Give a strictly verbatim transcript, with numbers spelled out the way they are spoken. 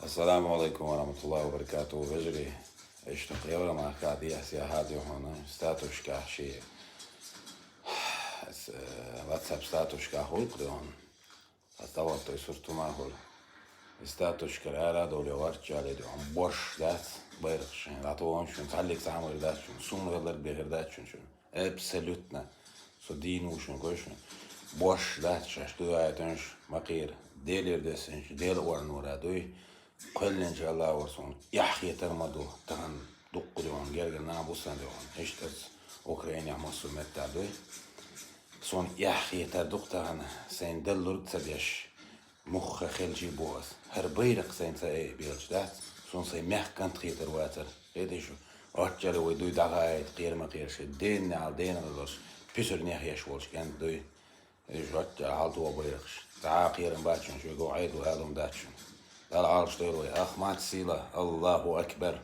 Ассаламу алейкум ва рахматуллахи ва баракатуху, вежарий. Иштта кхевра махка дияс я хадю хона статушка ши. С-, э, WhatsApp статушка хуй кхион. Астава той суртума хуй. Статушка рара доли варчали дюн. Бош дац, байракшин. Ато он шун, халлик самыр дац шун. Сумралар бехер дац шун шун. Абсолютно. Со дин ушун гошун. Бош дац шаш дуй айтанш макир. Делир десенш, дел орнура дуй. Кхеллен жала орсон. Яхетар маду. Таган дукку дюн, гергер на бусан дюн. Иштац Украина масу метта дуй. Сон яхетар дук таган. Сайн дел лурд ца деш. Мухха хелжи боас. Хар байрак сайн ца э белч дац. Сон сайн мях кант хетар вацар. Эдишу. Отчали вай дуй дагайт, кирма кирши. Ден ал ден галош. Писур нех еш волш кен дуй. Иш отча халту байракш. Та кирм бачун, шу го айду алум дачун. Дал ал штойл вай. Ахмат сила. Аллаху акбар.